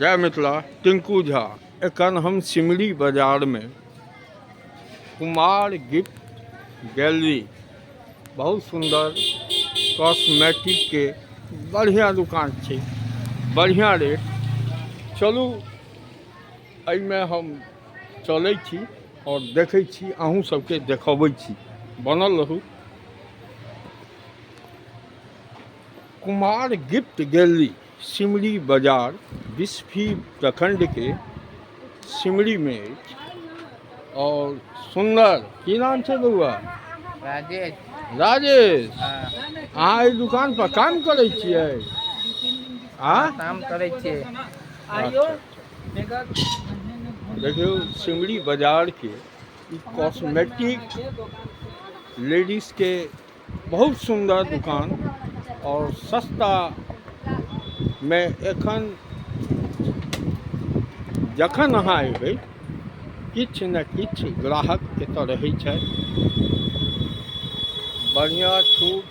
जय मिथिला। टिंकू झा। एखन हम सिमरी बाजार में कुमार गिफ्ट गैलरी, बहुत सुंदर कॉस्मेटिक के बढ़िया दुकान छै, बढ़िया रेट। चलू एहिमे हम चलै छी और देखै छी, अहूँ सबके देखबै छी, बनल रहू। कुमार गिफ्ट गैलरी सिमरी बाजार बिस्फी प्रखंड के सिमरी में अछि। और सुंदर की नाम छै बउआ? राजेश। राजेश। हाँ। अहाँ एहि दुकान पर काम करै छियै? आ काम करै छियै। अच्छा। देखियौ सिमरी बाजार के ई कॉस्मेटिक लेडीज के बहुत सुंदर दुकान और सस्ता में एखन जखन अहाँ एबै किछु ने किछु ग्राहक एतऽ रहै छथि। बढ़िआँ छूट,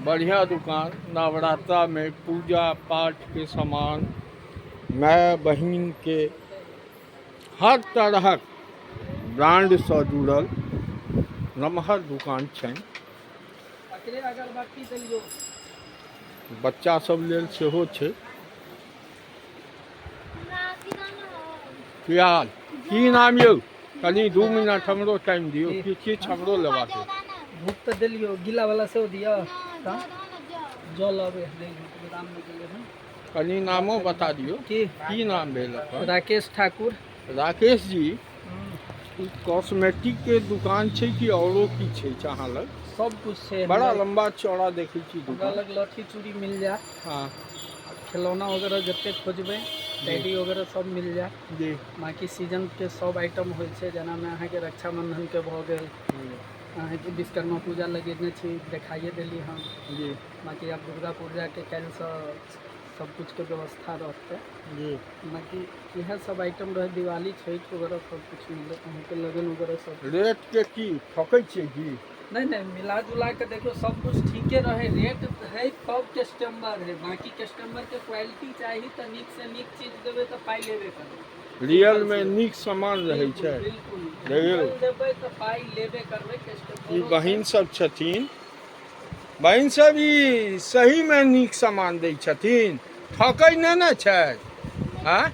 बढ़िआँ दुकान। नवरात्रामे पूजा पाठके सामान, माय बहिनके हर तरहक ब्रांडसँ जुड़ल नमहर दुकान छनि। बच्चा सब लेल सेहो छै। की हाल, की नाम यौ? कनि 2 मिनट हमरो टाइम दियौ, की किछु हमरो लेबाक अछि। धूप तऽ देलियौ, गीला वाला सेहो दिअ। जल अबै गोदाममे गेलै हन। कनि नामो बता दियौ। की की नाम भेल अपन? राकेश ठाकुर। राकेश जी, ई कॉस्मेटिक के दुकान छै कि औरो की छै अहाँ लग? सब कुछ छै। बड़ा लंबा चौड़ा देखै छी हमरा दुकान। लग लहठी चूड़ी मिल जायत। हाँ। खिलौना वगैरह जते खोजबै, टैडी वगैरह सब मिल जायत। जी। बाकी सीजन के सब आइटम होइ छै, जेनामे अहाँके रक्षाबंधन के भऽ गेल, अहाँके विश्वकर्मा पूजा लगेने छी, देखाइए देली हम। जी। बाकी आब दुर्गा पूजा के काल्हिसँ सब कुछ के व्यवस्था रहतै। जी। बाकी इएह सब आइटम रहै, दिवाली छठि वगैरह सब कुछ मिलत अहाँके, लगन वगैरह सब। रेट के की ठकै छियै की? नहीं नहीं, मिला जुला के देखियौ सब कुछ ठीके रहे, रेट है तब कस्टमर है। बाकी कस्टमर के क्वालिटी चाही तऽ नीक से नीक चीज देबै तऽ पाइ लेबे करबै। रियल में नीक सामान रहै छै। बिल्कुल। देखियौ। रियल देबै तऽ पाइ लेबे करबै कस्टमर। ई बहिन सब छथिन, बहिन सब ई सही में नीक सामान दै छथिन, ठकै नहि ने छथि? आँय,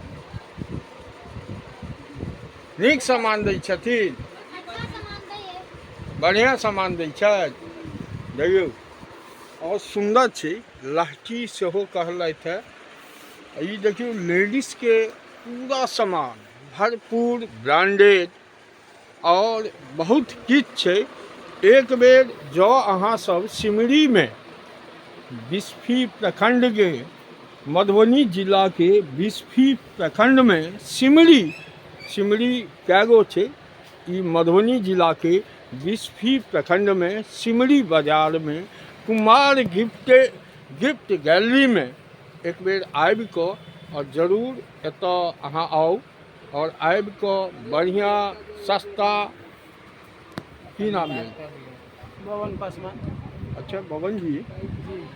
नीक सामान दै छथिन, बढ़िआँ सामान दै छथि। देखियौ और सुन्दर छै, लहठी सेहो कहलथि है। ई देखियौ लेडीज के पूरा सामान भरपूर ब्रांडेड और बहुत किछु छै। एक बेर जँ अहाँ सब सिमरी में बिस्फी प्रखंड के, मधुबनी जिला के बिस्फी प्रखंड में सिमरी, सिमरी कएगो छै, ई मधुबनी जिला के बिस्फी प्रखंड में सिमरी बाजार में कुमार गिफ्ट गैलरी में एक बेर आबि कऽ और जरूर एतऽ अहाँ आउ और आबि कऽ बढ़िआँ सस्ता। की नाम भेल? बबन पासवान। अच्छा बबन जी,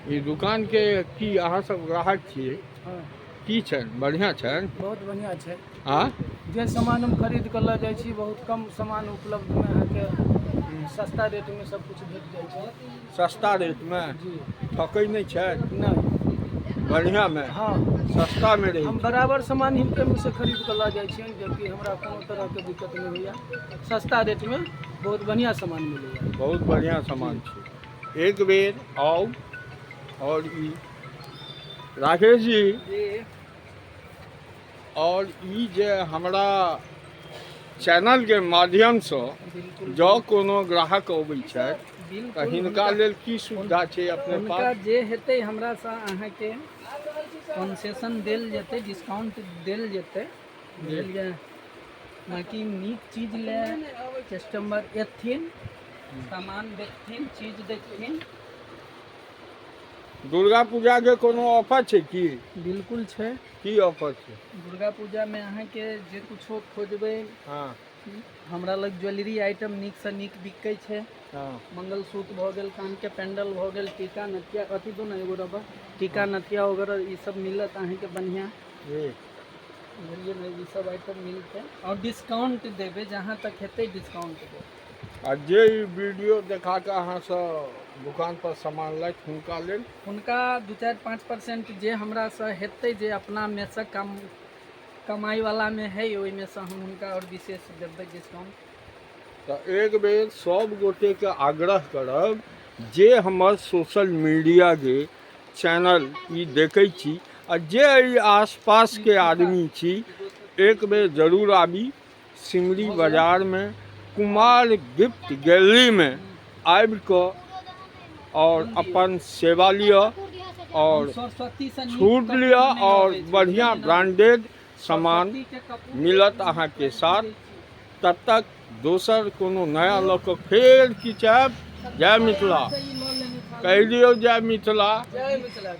ई दुकान के की अहाँ सब ग्राहक छियै? हाँ। की छनि, बढ़िआँ छनि? बहुत बढ़िआँ छै। आँ? जे सामान हम खरीद कऽ लऽ जाइ छी, बहुत कम सामान उपलब्धमे अहाँके सस्ता रेटमे सब कुछ भेट जाइ छै। सस्ता रेटमे? जी। ठकै नहि छथि? नहि। बढ़िआँमे? हाँ। सस्तामे रहै? हम बराबर सामान हिनके मुँहसँ खरीद कऽ लऽ जाइ छियनि, जबकि हमरा कोनो तरहके दिक्कत नहि होइए। सस्ता रेटमे बहुत बढ़िआँ सामान मिलैए। बहुत बढ़िआँ सामान छै। एक बेर आउ। और ई राकेश जी, जी। और ई जे हमरा चैनलके माध्यमसँ बिल्कुल जँ कोनो ग्राहक अबै छथि बिल्कुल तऽ हिनका लेल की सुविधा छै अपने हुनका पास? जे हेतै हमरासँ अहाँके कन्सेशन देल जेतै, डिस्काउंट देल जेतै, बुझलियै? बाकी नीक चीज ले कस्टमर एथिन, सामान देखथिन, चीज देखथिन। दुर्गा पूजाके कोनो ऑफर छै की? बिल्कुल छै। की ऑफर छै? दुर्गा पूजामे अहाँके जे कुछो खोजबै, हाँ। हमरा लग ज्वेलरी आइटम नीकसँ नीक बिकै छै। हाँ। मंगलसूत्र भऽ गेल, कानके पेंडल भऽ गेल, टीका नथिया, अथी दो ने एगो रबर, टीका नथिया वगैरह ई सब मिलत अहाँके बढ़िआँ। जी। बुझलियै ने, ई सब आइटम मिलतै आओर डिस्काउंट देबै, जहाँ तक हेतै डिस्काउंट देबै। आ जे ई वीडियो देखा कऽ अहाँसँ दुकान पर सामान लैत हुनका लेल? हुनका 2-4-5% जे हमरासँ हेतै, जे अपनामे सँ कम कमाइवलामे है, ओहिमे सँ हम हुनका आओर विशेष देबै डिस्काउंट। तऽ एक बेर सब गोटेके आग्रह करब जे हमर सोशल मीडियाके चैनल ई देखै छी आ जे एहि आसपासके आदमी छी, एक बेर जरूर आबी सिमरी बाजारमे कुमार गिफ्ट गैलरीमे आबि कऽ आओर अपन सेवा लिअ आओर सरस्वती सँ नीक छूट कपूर लिअ नहि आओर अबै छै, बढ़िआँ बुझलियै ने? ब्रांडेड सामान सरस्वती के कपूर मिलत एक अहाँके नीक साथ। दै छी। तब तक दोसर कोनो नया लऽ कऽ फेर किछु आयब। जय मिथिला। ई लऽ लेने छलहुँ। कहि दियौ जय मिथिला। जय मिथिला।